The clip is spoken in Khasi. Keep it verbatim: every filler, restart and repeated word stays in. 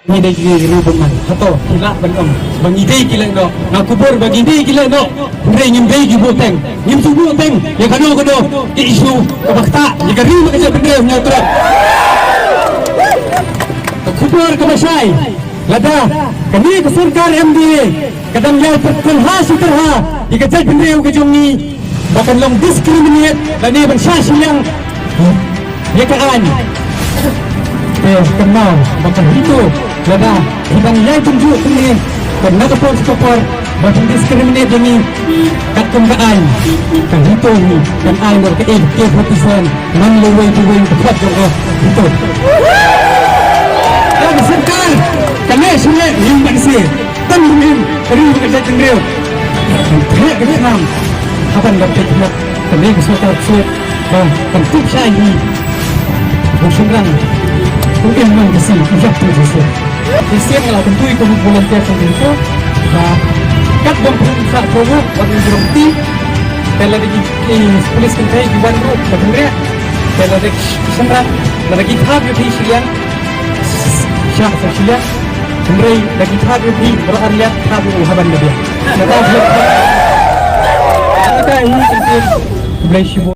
Ngi dei ki riew bymman. Hato ki lah ban ong ba ngi dei ki lehnoh? Nga kubur ba ngi dei ki lehnoh. Hynrei ngim dei ki buhteng. Ngim shu buhteng ïa kano kano ki issue kaba ktah ïa ka ri bad ka jaitbynriew, ngi ïathuh. Ka khubor kaba shai, lada kane ka sorkar M D A ka dang ïai pyrkhat ha shi tyrha ïa ka jaitbynriew ka jong ngi, ba kan long discriminate lane ban shah shiliang ïa ka aiñ. Te kynmaw ba ka HITO, lada ki dang ïai tynjuh kumne, kan na ka por sha ka por ba phin discriminate ïa ngi katkum ka aiñ. Ka HITO hi kan ai noh ka eighty-eight percent man la wei pa wei ka phad jong ka HITO. Ka sorkar ka leh shu leh ïing bad sih. Tang hynnin ka ri ka jaitbynriew. Kan theh ka Vietnam ha ban ban peit ïa kane ka sorkar ksuid ba kan tip shai hi. U shynrang u im man ka sngi, u ïap tang ka sngi. Te sien nga la kyntu ïa ka volunteer jong ngi ruh ba kat ban pynshah promote wat ngi jrong ti. Te lada ki, ki police kynthei ki wan ruh ba pynriah. Te lada ki shynrang, lada ki thap ïa phi shiliang, shah sa shiliang. Hynrei da ki thap ïa phi baroh arliang, thap ïa u ha ban da biang. Nata phi. Nata hi, kynti. Khublei shibun.